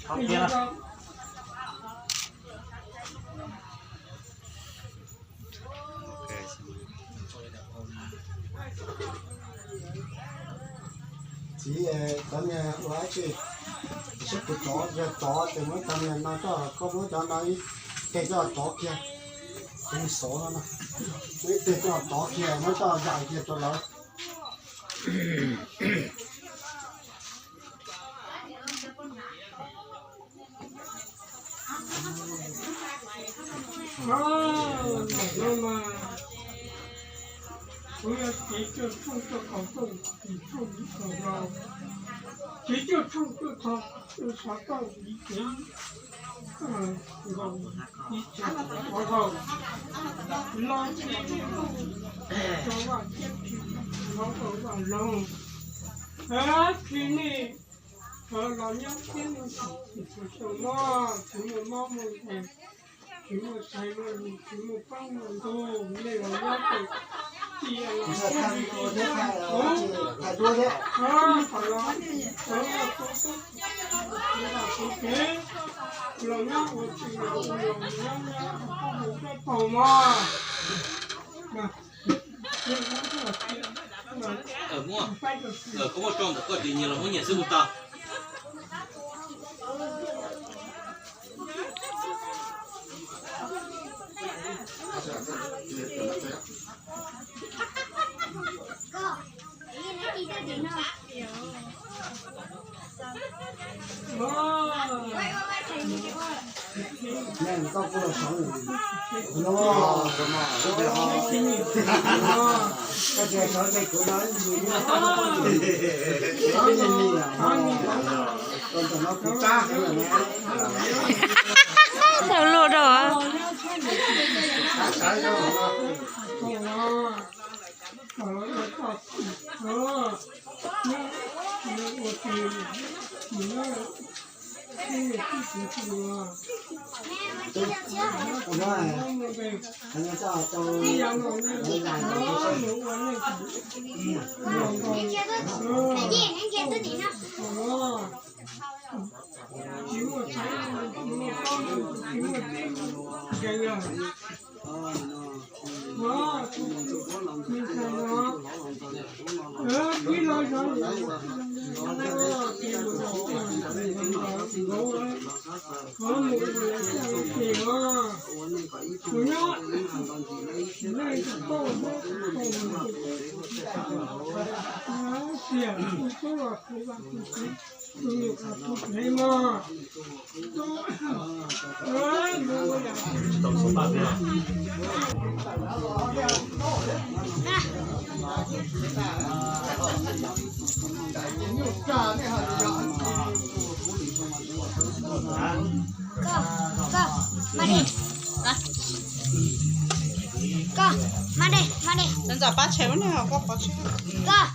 Thov kiag na. Txiv, cov niag ua dab tsi? Sib tus tsov, yog tsov ces muab cov niag no coj, koj muab cov no ib teg coj tsov kiag, cov niag xov no no, muab ib teg coj tsov kiag, muab coj zais kiag rau lawv. Ntawm no mas kuv yog txiv cuaj tshooj cuaj qhov rooj, txiv cuaj tshooj cuaj qhov rooj, txiv cuaj tshooj cuaj qhov xov tooj, txiv nkaus ib txhia ua hauj los txiv rau vaj thiab txiv los rau vaj loog. Tsis nej los nyob thiab tsis xyoo no, tsis muaj mob muaj nkeeg, tsis muaj txhais muaj lus, tsis muaj poob muaj ntug, nej los nyob ces cia los thiab li kuv, kom los kuv tub kuv kev los nyob ua tsis los ua los nyob nyob ua poob hauv nrob paug mog. Koj muaj rau ntawm koj ces nyias los muab nyias xwb kuv tau. Tau luaj rau. Koj, koj, mas de. Koj, mas de, mas de. Ntxawm pab tshem lub niag hauv koj qhov tsheb. Koj.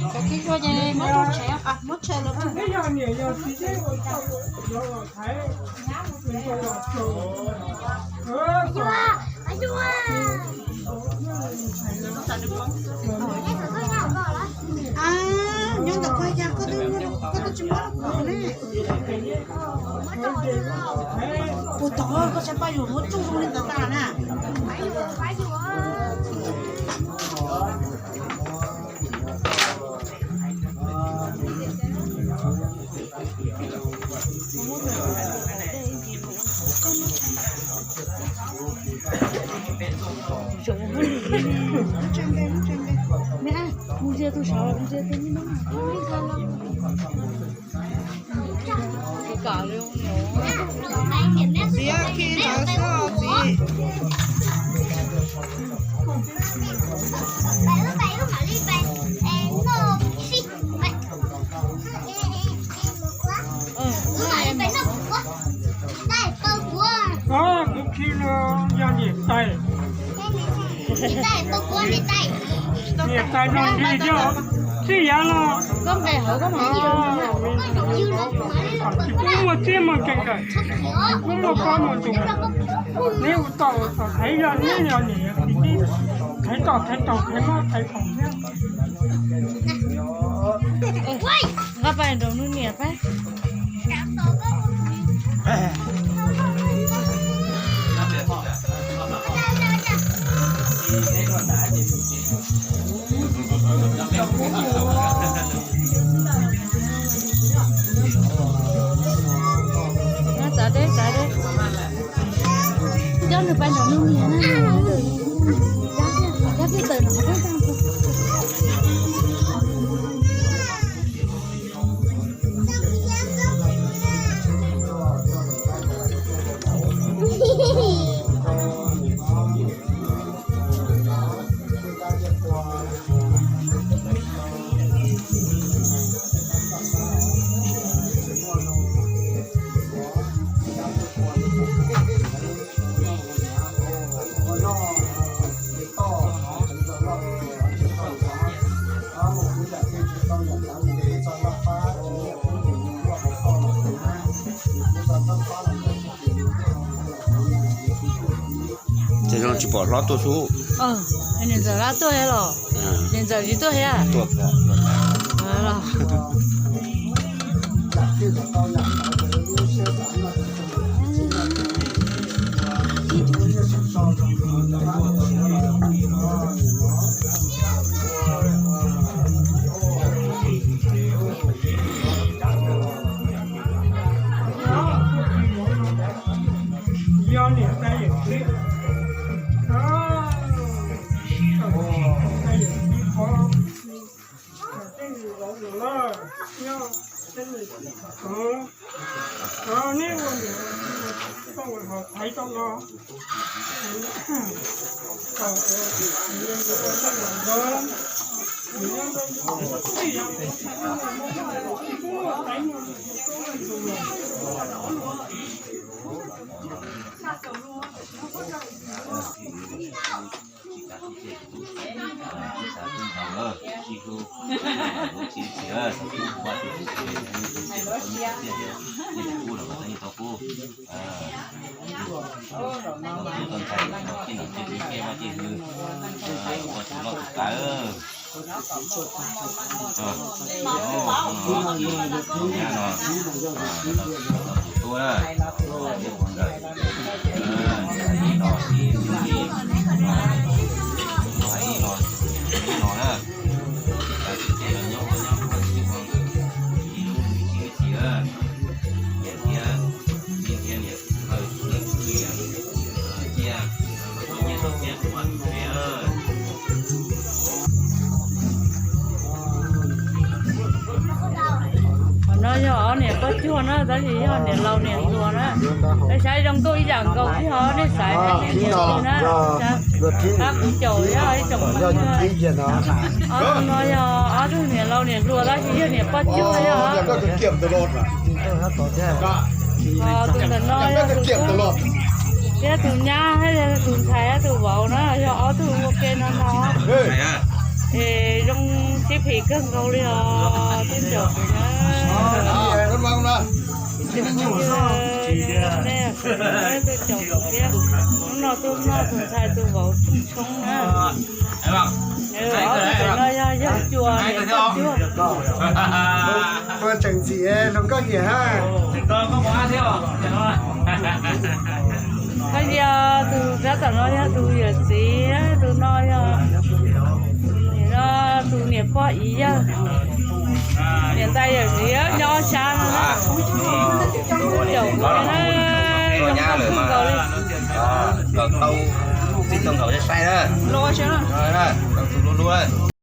Cov khib khuab ces muab rau tsev, muab tsev lawm. Nyob ntawm koj, koj twb tsis muab rau kuv ne. Puas tau koj saib paj yus muab tsuj zoo li ntawd tas na. Mus ntsia tus saud, mus ntsia tus no. Txiv, khi ntawd xwb os txiv. Kuv khi no yog niam tais. Niam tais no nti yog txij yav no. Tsis pub muaj txiab muaj nkeeg lawm, pub muaj pob muaj ntoo. Neb ua tau tau thaiv yog neb yog niam yog txiv, thaiv tau thaiv taug thaiv mob thaiv khoom thiab. Nqa pais nraum nws niam pab. Txav deb, txav deb. Coj nws pais nraum nws niam na. Coj peb tawm no. Ces zoo tsis pom hlob tuaj xwb. Niam ntxawm hlob tuaj thiab los? Niam ntxawm tsis tuaj thiab. Yog niam tais yawm txiv, tais yawm txiv qhov, tej zaum los lawm, nyob tej zaum neb ua niam tau ho thaiv tau no. Ua tus loj tus kav, tus nyab no, tus tub na, ib los ib los, ib los na, ib los nyob ua nyob ua ib lub ib txhis ib txhis na. No yog ob niam poj cuag na, tab sis yog niam laus niam hluas na. Nej saib zoo nkauj ib yam nkaus thiab, nej saib nej niam na. Qab kuv caum yog ib tsoom no yog ob tug niam laus niam hluas tab sis yog niam poj cuag yog. Tus ntawm no yog tus tub, thiab tus nyab, tus ntxhais thiab tus vauv na, yog ob tug ua ke no no. Es zoo sib phim kawg nkaus li os, tub caum kuv na. Nej, tub caum kuv thiab, hnub no tuaj noj tus ntxhais tus vauv tshoob na. Ob tug no yog yawg Cua niam poj cuag. Ua tseem txim hluas nkauj nyiam ha. Koj yog tus tab tom no yog tus yawm txiv, tus no yog, no tus niam pog ib yawg. Niam tais yawm txiv nyob ob sab no na. Caum kuv na, zoo nkauj kawg nkaus li. Txij tau nkaus sai sai na. Tus lub lub na.